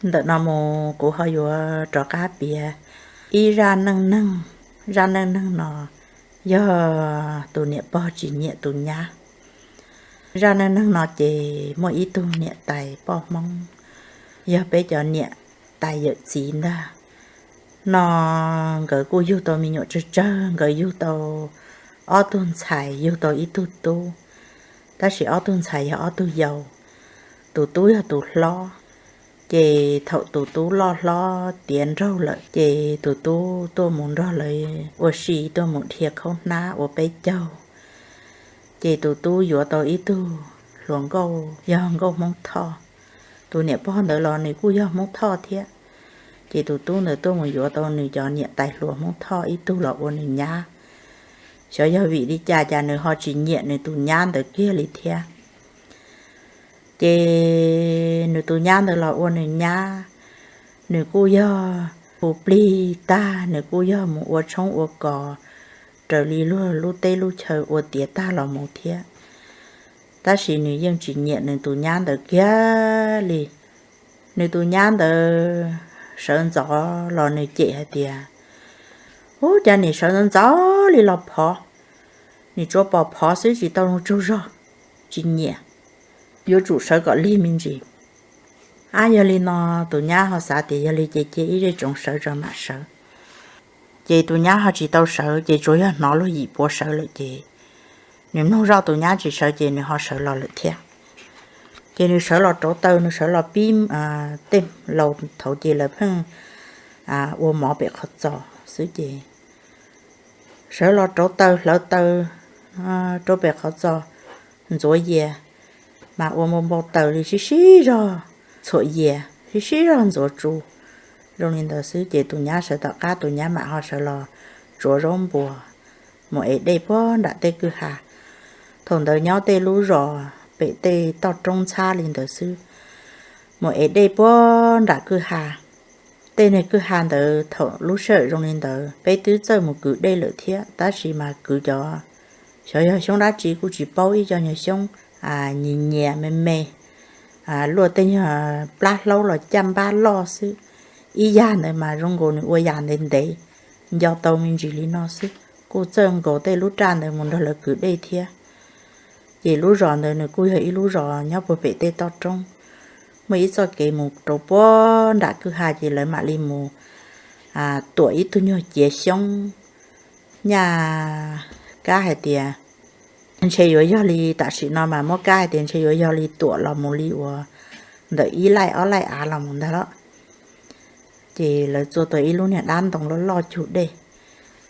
Ntawm no mus kuv ho yuav rov qab piav ib zaj neej neeg. Zaj neej neeg no yog tus niam pog tsis nyiam tus nyab. Zaj neej neeg no ces muaj ib tug niam tais poj Hmoob, yog peb cov niam tais yawm txiv ntag. No nkawd kuj yug tau me nyuam tsawg tsawg, nkawd yug tau ob tug ntxhais, yug tau ib tug tub, tab sis ob tug ntxhais yog ob tug yau. Tus tub yog tus hlob, ces thaum tus tub loj hlob tiav nraug lawm ces tus tub tuaj mus nrog lawv ua si, tuaj mus dhia khaub hnab ua peb caug. Ces tus tub yuav tau ib tug hluas nkauj yog nkauj Hmoob Thoj. Tus niam pog ntawd los nws kuj yog Hmoob Thoj thiab. Ces tus tub ntawd tuaj mus yuav tau nws cov niam tais hluas Hmoob Thoj ib tug los ua nws nyab. Xyov yog vim li cas cas nws ho tsis nyiam nws tus nyab ntawd kiag li thiab. Ces nws tus nyab ntawd los ua nws nyab, nws kuj yog hu plig tag, nws kuj yog mus ua tshoob ua kos raws li luag lub teb lub chaw ua tiav tag los mus thiab. Tab sis nws yeej tsis nyiam nws tus nyab ntawd kiag li. Nws tus nyab ntawd sawv ntxov los nws cem hais tias, Ub, cas nim sawv ntxov ntxov li los phov, nim tsuas pom phov xwb tsis tau zoo tsaug zog, tsis nyiam, yuav tsum sawv kom lig me ntsis. Ab, yog li no tus nyab ho xav tias yog li ces cia ib zej tsoov sawv tso mam sawv. Ces tus nyab ho tsis tau sawv, ces tsuas yog hnov luag yim puav sawv lawm ces nws mloog zoj tus nyab tsis sawv ces nws ho sawv los lawm thiab. Ces nws sawv los rauv taws, nws sawv los pib, tej laus thaud ces lawv pheej ua mov pem qhov txos xwb ces sawv los rauv taws hlawv taws rau pem qhov txos ntxuav yias, mas ua npau npau taws li sib sib zog txhuam yias, sib sib zog ntxuav tsu. Zoo li ntawd xwb ces tus nyab sawv tom qab tus nyab mam ho sawv los tsuav zaub npua mus ev dej puag nram tej kwj ha. Thaum ntawd nyob tej lub zos pem tej toj roob ntxhab li ntawd xwb, mus ev dej puag nram kwj ha. Tej niag kwj ha ntawd thaum lub sij hawm zoo li ntawd peb twb txawj mus kwv dej lawm thiab, tab sis mas kwv cov, xyov yog xyoob dab tsi kuj tsis paub, ib co nyuag xyoob nyias nyias me me, luaj tej nyuag plab hlaub los caj npab loj xwb. Ib yam ntawd mas zoo nkaus nws ua yam ntev ntev, nco tau me ntsis li no xwb. Kuj txawj nkaus tej lub raj ntawd mus nrog lawv kwv dej thiab. Ces lub zos ntawd nws kuj yog ib lub zos nyob puag pem tej toj roob. Muaj ib txoj kev mus rau puag nram kwj ha ces lawv mam li mus tuam ib tug nyuag ciav xyoob. Nyaj kab hais tias ntshe yuav yog li tam sim no mas muab kab hais tias ntshe yuav yog li tuam los mus li uas ntawm ib laij ob laij av los mus ntag los. Ces lawv txua tau ib lub niag dab ntoo loj loj cug dej,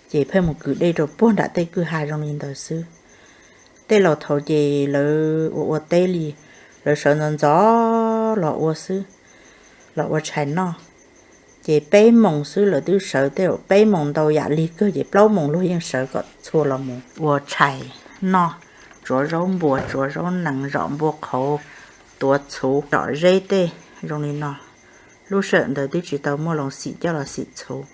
ces pheej mus kwv dej rau puag nram tej kwj ha zoo li ntawd xwb. Tej laus thaud ces lawv ua ua teb li, lawv sawv ntxov ntxov los ua xwb, los ua tshais noj. Ces peb moos xwb lawv twb sawv, tej zaum peb moos ntau yam li kawg ces plaub moos luag yeej sawv kom txhua los mus ua tshais noj, tsuav zaub npua, tsuav zaub nees, zom npua qhauv, tuav txhuv, zom zeb tej zoo li no. Lub sij hawm ntawd twb tsis tau muaj loo xim coj los xim txhuv,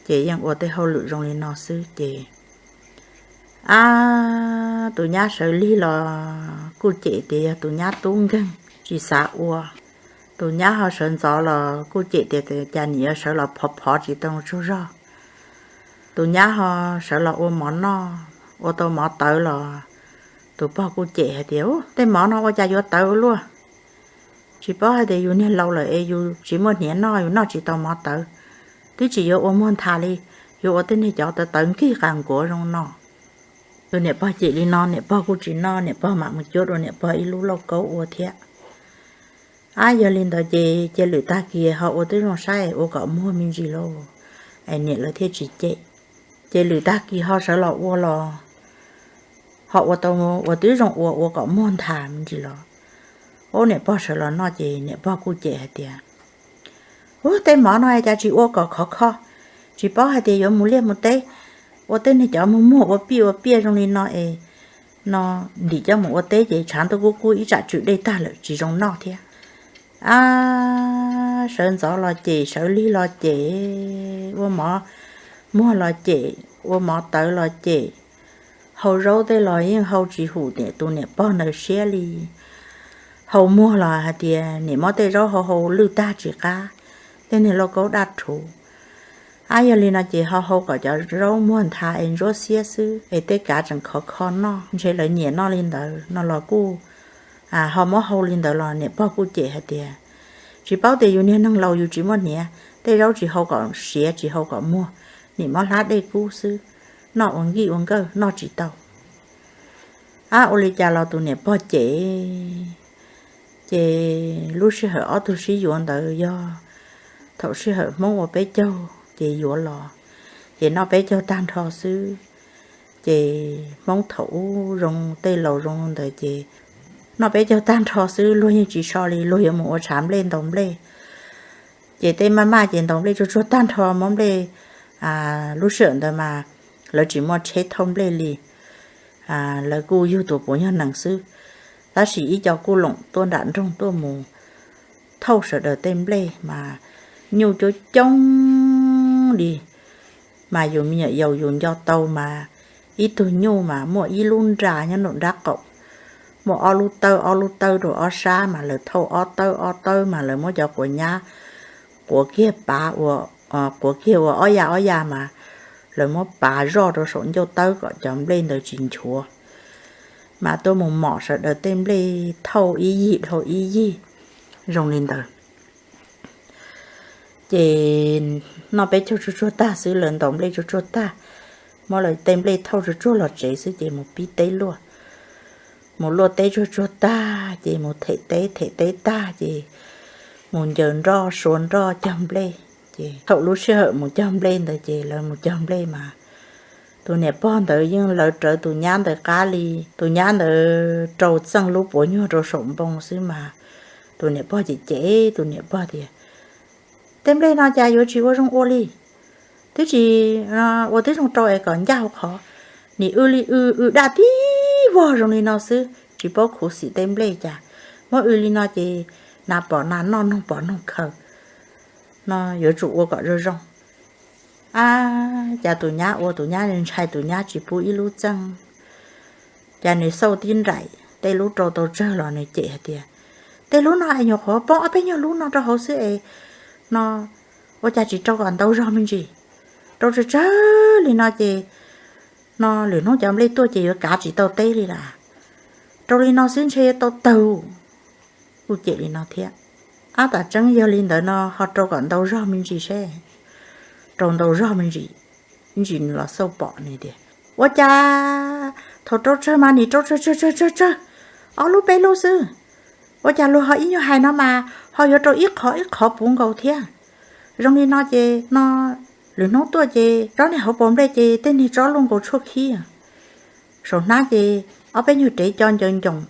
ces yeej ua tej hauj lwm zoo li no xwb ces ab, tus nyab sawv lig los kuj cem tias yog tus nyab tub nkeeg tsis xav ua. Tus nyab ho sawv ntxov los kuj cem tias cas nim yuav sawv los phov phov tsis tau tsaug zog. Tus nyab ho sawv los ua mov noj, ua tau mov tawv los tus pog kuj cem hais tias, Ub, tej mov no ua cas yuav tawv ua luaj? Tsis paub hais tias yus niag laus lawm es yus tsis muaj hniav noj, yus noj tsis tau mov tawv. Twb tsis yuav ua muag nthav li, yuav ua tej niag cov tawv tawv nkig qas nkuav zoo no. Tus niam pog cem li no niam pog kuj tsis noj, niam pog mam mus cuab dua niam pog ib lub lauj kaub ua thiab. Ab, yog li ntawd ces cia lwm tag kis ho ua twb zoo saib, ua kom muag me ntsis lauj, es niam lawv thiaj tsis cem. Ces lwm tag kis ho sawv los ua los ho ua tau, ua twb zoo ua, ua kom muag nthav me ntsis los. Ub, niam pog sawv los noj ces niam pog kuj cem hais tias, Ub, tej mov no cas tsis ua kom khov kho, tsis paub hais tias yuav mus liaj mus teb, ua tej niag cov muag muag ua piaj ua piaj zoo li no es no ntim coj mus ua teb ces tshav ntuj kub kub ib tsam tswm dej tag lawm tsis zoo noj thiab. Ab, sawv ntxov los cem, sawv lig los cem, ua mov muag los cem, ua mov tawv los cem, hau zaub tej los yeej hau tsis hum niam, tus niam pog ntawd siab li. hau muag los hais tias niam muab tej zaub hau hau lwj tag tsis qab, tej niag lauj kaub daj rhuv. Ab, yog li no ces ho hau kom cov zaub muag nthav es ntsuab xiab xwb es tej kav tseem khov kho noj, ntshe lawv nyiam noj li ntawd no los kuj ho muab hau li ntawd los niam pog kuj cem hais tias, tsis paub tias yus niag neeg laus yus tsis muaj hniav, tej zaub tsis hau kom siav tsis hau kom muag, nim muab hlab dej kub xwb, noj ua nkij ua nkawj noj tsis tau. Ab, ua li cas los tus niam pog cem. Ces lub sij hawm ob tug sib yuav ntawd yog thaum sij hawm Hmoob ua peb caug ces yuav los, ces noj peb caug tag nrho xwb. Ces Hmoob thaum ub zoo, tej laus zoo ntawd ces noj peb caug tag nrho xwb luag yeej tsis so li, luag yuav mus ua tshav nplej ntaus nplej. Ces tej maj maj ces ntaus nplej tsuag tsuag tag nrho muab nplej, lub sij hawm ntawd mas lawv tsis muaj tsheb thauj nplej li, lawv kuj yug tus puav nyuag nees xwb. Tab sis ib co kuj loom tuaj nram nroog tuaj mus thauj sawv daws tej nplej mas nyuj coob coob li, mas yus me nyuam yaus yus nco tau mas ib tug nyuj mas muaj ib lub nra nyob nraum nrab qaum, muaj ob lub tawb, ob lub tawb rau ob sab mas lawv thauj ob tawb ob tawb mas lawv muab cov quav nyab quav kiag pav ua, quav kiag ua ob ya ob ya mas lawv muab pav zoj rau saum ncauj tawb kom cov nplej ntawd tsis nchuav. Mas tuaj mus mom sawv daws tej nplej thauj ib yig dhau ib yig zoo li ntawd. Ces noj peb caug tsuag tsuag tag xwb, lawv ntaus nplej tsuag tsuag tag, muab lawv tej nplej thauj tsuag tsuag los tsev xwb ces mus pib teb luaj. Mus luaj teb tsuag tsuag tag ces mus them teb, them teb tag ces mus ncaws nroj sua nroj cog nplej. Ces thaum lub sij hawm mus cog nplej ntawd ces lawv mus cog nplej mas tus niam pog ntawd yeej lawv rawv tus nyab ntawd qab li. Tus nyab ntawd rau txeej lub puav nyuag rau saum npoo xwb mas tus niam pog cem cem tus niam pog tias, tej nplej no cas yuav tsis ua zoo ua li, twb tsis ua tib zoo rau es kom ncaj hauv qhov, nim w li w w daj tib vog zoo li no xwb, tsis paub khuv xim tej nplej cas, muab w li no ces nas pom nas noj, noog pom noog khaws, no yuav tsum ua kom zoo zoo. Ab, cas tus nyab ua tus nyab ntshai, tus nyab tsis pub ib lub txeej, cas nws xauj tib nraim tej lub rau tau tsawg los nws cem hais tias, tej lub no es nyuam qhuav poob ob peb nyuag lub no rau hauv xwb es no ua cas tsis rau kom ntau zog me ntsis, rau tsawg tsawg li no ces no lwm hnub cov nplej tuaj ces yuav kav tsis tau teb li lawm, rau li no xwb ntshe yuav tau tawg. Kuj cem li no thiab. Ab, tas tseeb yog li ntawd no ho rau kom ntau zog me ntsis seb. Rau ntau zog me ntsis, ntsis nws los xauj pom nws tias, ua cas thaum rau tsawg mas nim rau tsawg tsawg tsawg tsawg tsawg, ob lub peb lub xwb, ua cas luag ho ib nyuag hais no mas ho yuav rau ib qhov ib qhov puv nkaus thiab. Zoo li no ces no lwm hnub tuaj ces tsob niag hauv paus nplej ces tej niag tsob luaj nkaus tshuaj khib, saum hnab ces ob peb nyuag rev co ncaws ncoos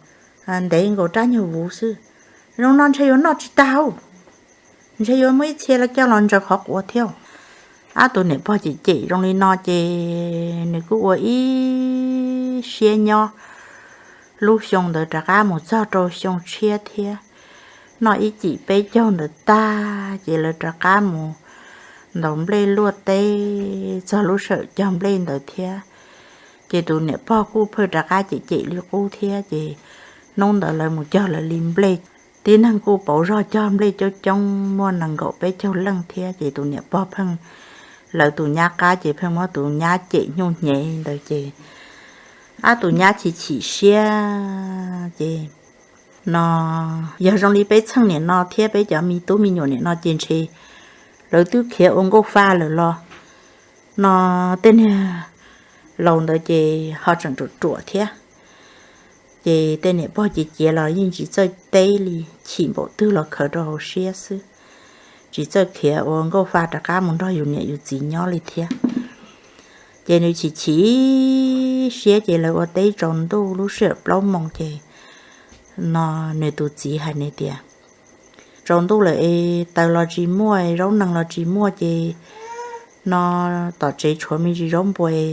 ntev nkaus rab nyuag vuv xwb. Zoo no ntshe yuav noj tsis tag, ntshe yuav muaj ib txhia los coj los ntsaws qhov quav thiab. Ab, tus niam pog cem cem zoo li no ces nws kuj ua ib siab nyob. Lub xyoo ntawd rov qab mus txog rau xyoo tshiab thiab, noj ib cim peb caug ntawd tag ces lawv rov qab mus ntaus nplej luaj teb txog lub sij hawm cog nplej ntawd thiab. Ces tus niam pog kuj pheej rov qab cem cem li qub thiab ces hnub ntawd lawv mus cog lawv li nplej. Tib neeg kuj pauv zog cog nplej coob coob, muaj nees nkaum peb caug leej thiab ces tus niam pog pheej lawv tus nyab qab ces pheej muab tus nyab cem nyuj hnyev ntawd ces, ab, tus nyab chim chim siab ces no yog zoo li peb txheej niam no thiab peb cov me tub me nyuam niam no ces ntshe lawv twb khiav ua nkauj fa lawm los no tej niag laus ntawd ces ho tseem ruam ruam thiab. Ces tej niam pog ces ciav los yeej tsis txawj teb li, chim npaum twg los khaws rau hauv siab xwb, tsis txawj khiav ua nkauj fa rov qab mus nrog yus niam yus txiv nyob li thiab. Ces nws chim chim siab ces lawv ua teb tsaus ntuj lub sij hawm plaub moos ces no nws tus txiv hais nws tias, tsaus ntuj lawm es taws los tsis muaj, zaub nees los tsis muaj ces no tom tsev tshuav me ntsis zaub npua,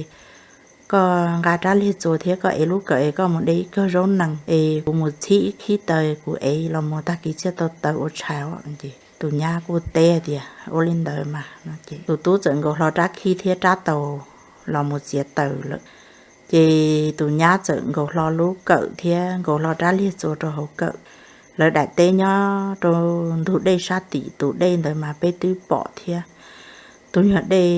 koj nqa rab liag txua thiab koj ev lub kawm es koj mus de ib kawm zaub nees es kuv mus txhib ib khib taws kuv ev los mus tag kis thiaj tau taws ua tshais. Tus nyab kuj teb tias, ua li ntawd mas. Tus tub txawm nkaus hlo rab khib thiab rab taus los mus txiav taws lawm. Ces tus nyab txawm nkaus hlo lub kawm thiab nkaus hlo rab liag txua rau hauv kawm, Lawv daim teb nyob rau ntug dej sab tim, tus dej ntawd mas peb twb pom thiab. Tus nyuag dej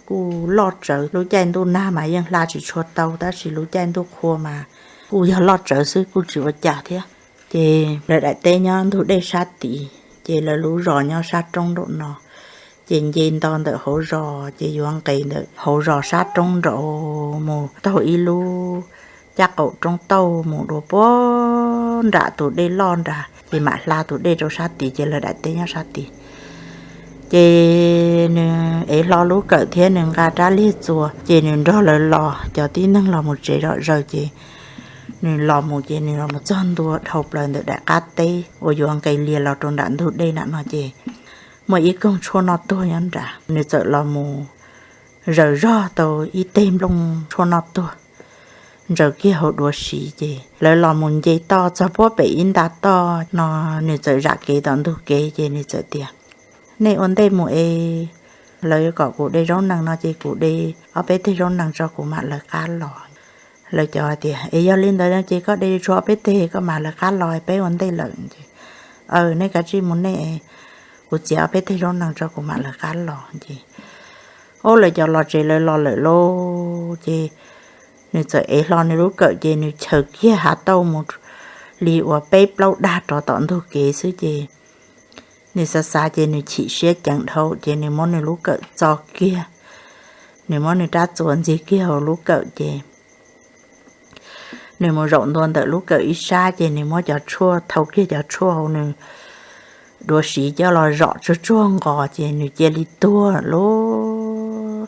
kuj loj tsawv, lub caij ntuj nag mas yeej hla tsis tshua tau, tab sis lub caij ntuj qhua mas kuj yog loj tsawv xwb, kuj tsis ua cas thiab. Ces lawv daim teb nyob ntug dej sab tid, ces lawv lub zos nyob sab roob nraum no. Ces nce nto ntawm hauv zos, ces yuav nqes ntawm hauv zos sab roob nraud mus taug ib lub caj qaum roob tauj mus dua puag nram tus dej loj nrad, ces mam hla tus dej rau sab tid, ces lawv daim teb nyob sab tid. Ces nws ev hlo lub kawm thiab nws nqa rab liag txuas, ces nws nrog lawv los, cov tib neeg los mus tsev zom zaws, ces nws los mus, ces nws los mus txog ntua dhau plaws ntawm daim qab teb uas yuav nqes lias los rau nram ntug dej nram no, ces muaj ib koog tshuaj noj tuag nyob nrad. Nws txawm los mus zaws zog tau ib teg nplooj tshuaj noj tuag ntsaws kiag hauv duav siv, ces lawv los mus nce toj txog puag pem ib nta toj no, nws txawm zam kev tom ntug kev, ces nws txawm tias, Nej ua ntej mus es, lawv kom kuv de zaub nees no, ces kuv de ob peb teg zaub nees tso kuv mam lawv qab los. Lawv cov tias, Es yog li ntawd no ces koj de tsuag ob peb teg koj mam lawv qab los, peb ua ntej lawm. Ces, Aw, nej kav tsij mus nej, kuv txiav ob peb teg zaub nees tso kuv mam lawv qab los. Ces, o, lawv cov los tsev lawv los lawm lauj. Ces nws txawm ev hlo nws lub kawm, ces nws chaws kiag hav tauj mus li uas peb plaub dag rov tom ntug kev xwb, ces nws xav xav ces nws chim siab ceev dhau, ces nws muab nws lub kawm txo kiag, nws muab nws rab txuas ntxiag kiag hauv lub kawm, ces nws mus zaum ntua ntawm lub kawm ib sab, ces nws muab cov tshuaj, thau kiag cov tshuaj hauv nws duav siv coj los zom tsuag tsuag nqos, ces nws cia li tuag lauj.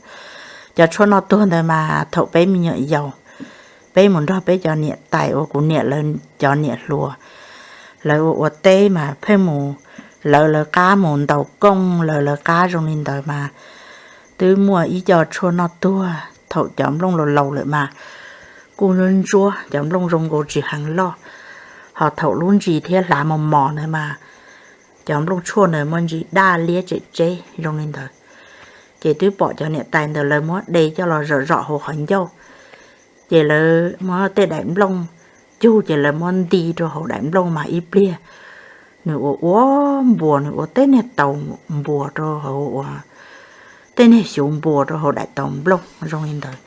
Cov tshuaj noj tuag ntawd mas thaum peb me nyuam yaus, peb mus nrog peb cov niam tais uas kuv niam lawv cov niam hluas, lawv ua ua teb mas pheej mus lawv lawv qab, mus ntaus kooj lawv lawv qab zoo li ntawd mas twb muaj ib co tshuaj noj tuag. Thaum cov nplooj laus laus lawm mas kuj ntsuab ntsuab, cov nplooj zoo nkaus tsis heev loj, ho thaum lub ntsis thiab hlav mos mos ntawd mas cov nplooj tshuaj ntawd muaj ntsis daj liab tsem tseb zoo li ntawd. Ces twb pom cov niam tais ntawd lawv muab de coj los zom zom hauv qhov ncauj, ces lawv muab tej daim nplooj cug, ces lawv muab nti rau hauv daim nplooj mas ib pliag nws ua ua npuas, nws ua tej niag taus npuas rau hauv, ua tej niag xyuv npuas rau hauv daim taus nplooj zoo li ntawd.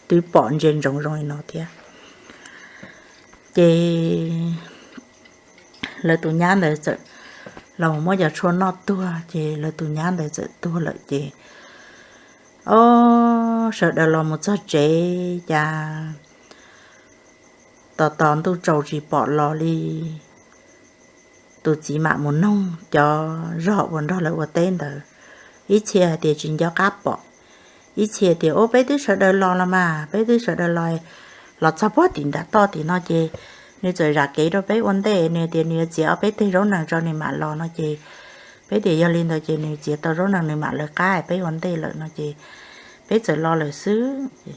Twb pom ntsia ntsoov zoo li no thiab. Ces lawv tus nyab ntawd txawm los muab cov tshuaj noj tuag, ces lawv tus nyab ntawd txawm tuag lawm ces, o, sawv daws los mus txog tsev cas tos tos ntuj tsaus tsis pom los li. Tus txiv mam mus noog cov zog uas nrog lawv ua teb ntawd, ib txhia hais tias tsis nco qab pom, ib txhia tias, Ub, peb twb sawv daws los los mas, peb twb sawv daws los, los txog puag tim nram toj tim no ces nws txawm zam kev rau peb ua ntej, nws tias nws yuav txiav ob peb teg zaub nees tso nws mam los no ces peb tias yog li ntawd ces nws txiav tau zaub nees nws mam lawv qab peb ua ntej lawm no ces peb txawm los lawm xwb.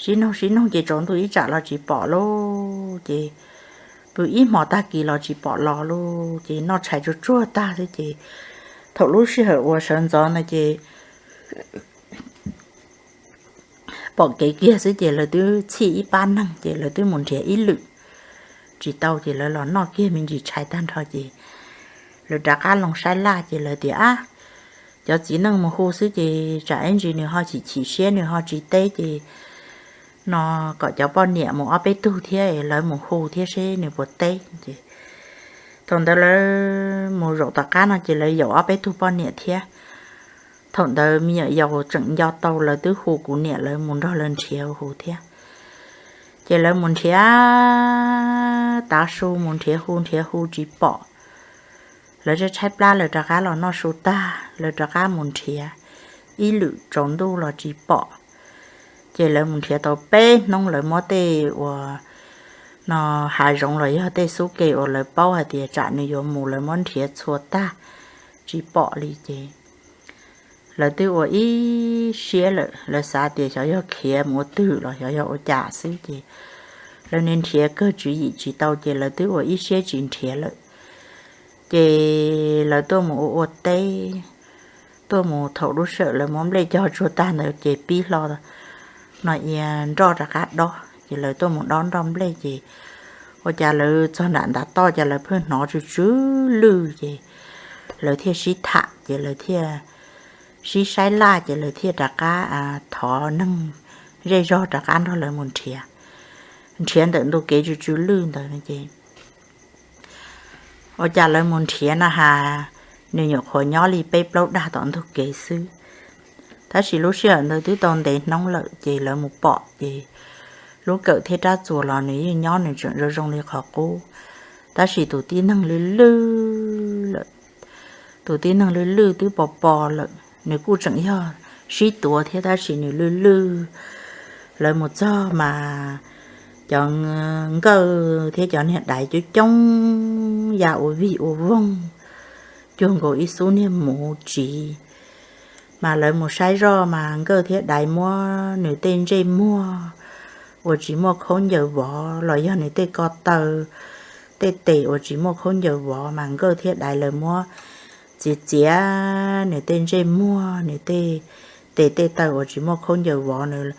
Sib noog sib noog ces tsaus ntuj ib tsam los tsis pom lauj, ces pw ib hmo tag kis los tsis pom los lauj, ces noj tshais tsuag tsuag tag xwb ces thaum lub sij hawm uas sawv ntxov ntawd ces pom kev kiag xwb ces lawv twb txhij ib pab neeg ces lawv twb mus nrhiav ib lwm tsis tau ces lawv los noj kiag me ntsis tshais tag nrho ces lawv rov qab los saib laj ces lawv tias, Ab, cov txiv neej mus hu xwb ces tsam ib ntsis nws ho chim chim siab nws ho tsis teb ces no kom cov poj niam mus ob peb tug thiab lawv mus hu thiab seb nws puas teb ces thaum ntawd lawv mus zaum tom qab no ces lawv yaum ob peb tug poj niam thiab. Thaum ntawd me nyuam yaus tseem nco tau lawv twb hu kuv niam lawv mus nrog lawv nrhiav hu thiab. Ces lawv mus nrhiav tav su, mus nrhiav hu nrhiav hu tsis pom. Lawv tshaib tshaib plab lawv rov qab los noj su tag lawv rov qab mus nrhiav ib lwm tsaus ntuj los tsis pom. Ces lawv mus nrhiav tau peb hnub lawv muab tej uas no hav zoov los yog tej xub ke uas lawv paub hais tias tsam nws yuav mus lawv muab nrhiav txhua tag tsis pom li ces lawv twb ua ib siab lawm, lawv xav tias xyov yog khiav mus ua twg los xyov yog ua cas xwb ces lawv nrhiav kawg tswv yim tsis tau ces lawv twb ua ib siab tsis nrhiav lawm. Ces lawv tuaj mus ua ua teb, tuaj mus thaum lub sij hawm lawv muab nplej cog tsuag tag ntawd ces pib hlo no ia nroj rov qab dob ces lawv tuaj mus dob nroj nplej ces Ua cas lawv txog nram ntav toj ces lawv pheej hnov tsw tsw lwj ces lawv thiaj sib tham ces lawv thiaj sib saib laj ces lawv thiaj rov qab thov neeg zej zog rov qab nrog lawv mus nrhiav, nrhiav ntawm ntug kev tsw tsw lwj ntawd ces ua cas lawv mus nrhiav na has, nws nyuam qhuav nyob li peb plaub dag tom ntug kev xwb. Tab sis lub sij hawm ntawd twb tau ntev hnub lawm ces lawv mus pom ces lub kawm thiab rab txuas los nws yeej nyob nws tseem zoo zoo li qhov qub. Tab sis tus tib neeg lwj lwj lawm, tus tib neeg lwj lwj twb pos pos lawm, nws kuj tseem yog sib tuav thiab tab sis nws lwj lwj. Lawv mus txog mas cov nkawj thiab cov niag daiv coob coob ya ua vij ua voog cuag nkaus ib xub niag muv tsiv. Mas lawv mus saib zoj mas nkawj thiab daiv muab nws tej ntsej muag uas tsis muaj khaub ncaws vov los yog nws tej ko taw, tej tes uas tsis muaj khaub ncaws vov mas nkawj thiab daiv lawv muab txiav txiav nws tej ntsej muag, nws tej tes tej taw uas tsis muaj khaub ncaws vov nws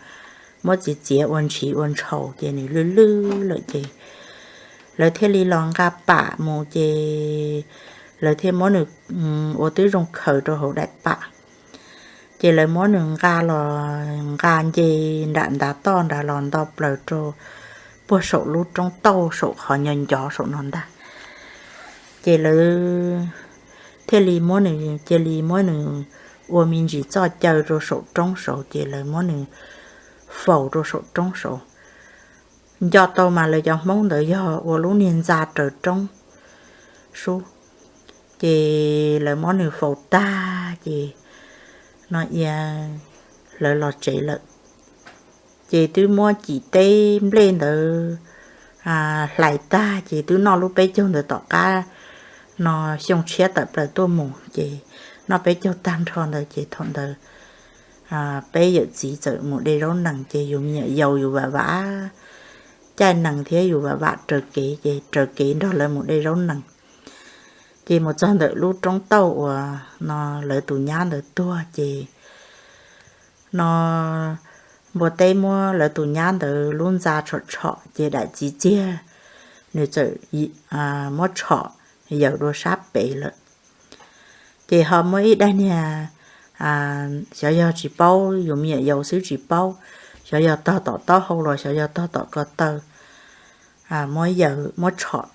muab txiav txiav ua ntshiv ua ntshaus ces nws lwj lwj lawm ces lawv thiaj li los nqa pam mus ces lawv thiaj muab nws ua twb zoo khaws rau hauv daim pam. Ces lawv muab nws nqa los nqa nce nram ntav toj nrad los nto plaws rau puag saum lub roob tauj saum qhov nco ncov saum no ntag. Ces lawv thiaj li muab nws, cia li muab nws ua me ntsis txoj caw rau saum roob saud ces lawv muab nws faus rau saum roob saud. Nco tau mas lawv cov Hmoob ntawd yog ua lub niag ntxa raws roob sub, ces lawv muab nws faus tag ces no ia lawv los tsev lawm. Ces twb muab cim teb nplej ntawd hlais tag ces twb noj lub peb caug ntawd tom qab no xyoo tshiab tawm plaws tuaj mus ces noj peb caug tag nrho ntawd ces thaum ntawd peb yawm txiv txawm mus de zaub nees ces yus me nyuam yaus yus vam vam caij nees thiab yus vam vam raws kev ces raws kev nrog lawv mus de zaub nees. Ces mus txog ntawm lub roob tauj uas no lawv tus nyab ntawd tuag ces no npua teb muab lawv tus nyab ntawd lub ntxa tshom tshom ces daim txiv txiag nws txawm muab tshom yawm dua sab pem lawm. Ces ho muab ib daig niag, xyov yog tsis paub, yus me nyuam yaus xwb tsis paub, xyov yog tog tom taub hau los xyov yog tog tom ko taw, muab yawm muab tshom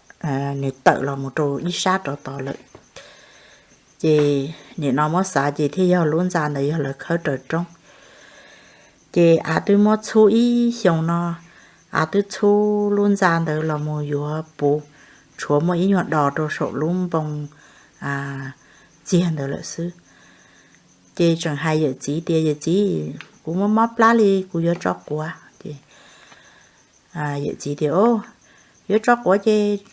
nws tawm los mus rau ib sab rov tod lawm. Ces nim no muab xav ces thiaj yog lub ntxa ntawd yog lawv khawb raws roob. Ces av twb muab txhub ib xyoos no, av twb txhub lub ntxa ntawd los mus yuav puv, tshuav muaj ib nyuag dos rau saum lub npoo txiag ntawd lawm xwb. Ces tseem hais yawm txiv tias, Yawm txiv, kuv muaj mob plab li, kuv yuav tso quav. Ces yawm txiv tias, Yuav tso quav ces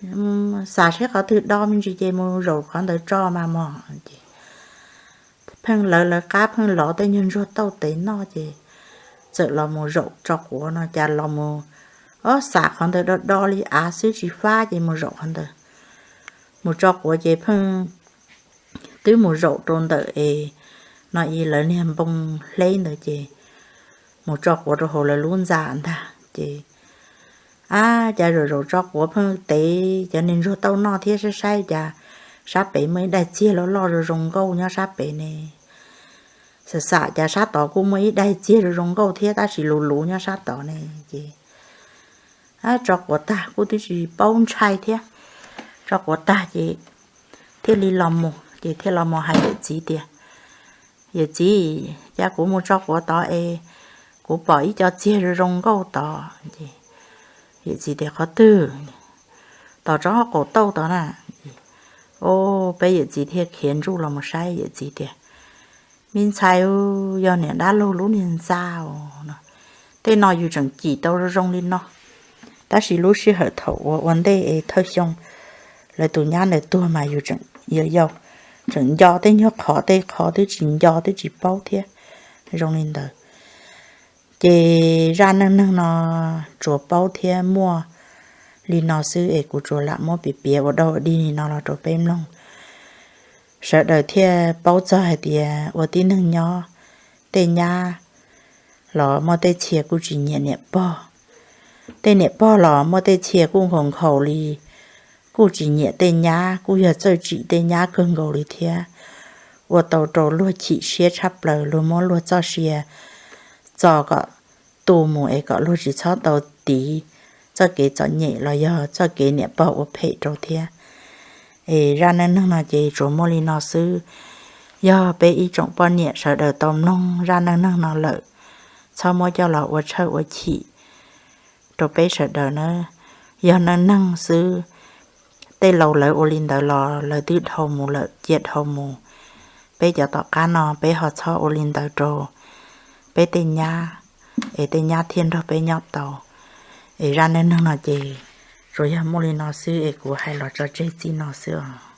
xam seb qhov twg do me ntsis ces mus zaum qhov ntawd tso mas mog. Ces pheej lawv lawv qab pheej lov tej nyuag ntsuag tauj tes noj ces txawm los mus zaum tso quav no cas los mus, ob, xam qhov ntawd do do li av xwb tsis fab ces mus zaum qhov ntawd. Mus tso quav ces pheej twb mus zaum rau ntawm es no ib lawv niag npoo hleb ntawd ces mus tso quav rau hauv lawv lub ntxa ntag ces, ab, cas zaum zaum tso quav pheej tev cov niag ntsuag tauj noj thiab saib saib cas sab pem muaj ib daig txiag loj loj zoo zoo nkauj nyob sab pem ne. Xam xam cas sab tod kuj muaj ib daig txiag zoo zoo nkauj thiab tab sis luv luv nyob sab tod ne. Ces tso quav tag kuj twb tsis paub ntshai thiab. Tso quav tag ces thiaj li los mus ces thiaj los mus hais yawm txiv tias, Yawm txiv, cas kuv mus tso quav tod es kuv pom ib co txiag zoo zoo nkauj tod. Yawm txiv tias, Qhov twg? Tom tsob qaum tauj tod na. Peb yawm txiv thiaj khiav ntsuj los mus saib, yawm txiv tias, Me ntxhais, yog niam dab laug lub niag ntxa os no. Tej no yus tseem cim tau zoo zoo li no, tab sis lub sij hawm thaum uas ua ntej es thawj xyoo lawv tus nyab ntawd tuag mas yus tseem yau yau, tseem nco tej nyuag qhov tej qhov twb tsis nco twb tsis paub thiab zoo li ntawd. Ces zaj neej neeg no tsuas paub thiab muaj li no xwb es kuv tsuas lam muab piav piav ua dau ua dig li no los rau peb mloog. Sawv daws thiaj paub txog hais tias ua tib neeg nyob, tej nyab los muaj tej txhia kuj tsis nyiam niam pog. Tej niam pog los muaj tej txhia kuj nkhaus nkhaus li, kuj tsis nyiam tej nyab, kuj yog txawj tsim tej nyab kawg nkaus li thiab. Ua tau rau luag chim siab tshaj plaws, luag muab luag txoj sia txo kom tu mus es kom luag tsis txhob tau tiv txoj kev txom nyem los yog txoj kev niam pog ua phem rau thiab. Es zaj neej neeg no ces tsuas muaj li no xwb. Yog peb ib tsoom poj niam sawv daws tau mloog zaj neej neeg no lawm, txhob muab coj los ua tshawj ua chim rau peb sawv daws nawb. Yog neej neeg xwb, tej laus lawv ua li ntawd los lawv twb dhau mus lawm, cia dhau mus. Peb cov tom qab no peb ho txhob ua li ntawd rau peb tej nyab, es tej nyab thiaj nrog peb nyob tau. Es zaj neej neeg no ces tsuas yog muaj li no xwb es kuv hais los tso tseg txij no xwb os.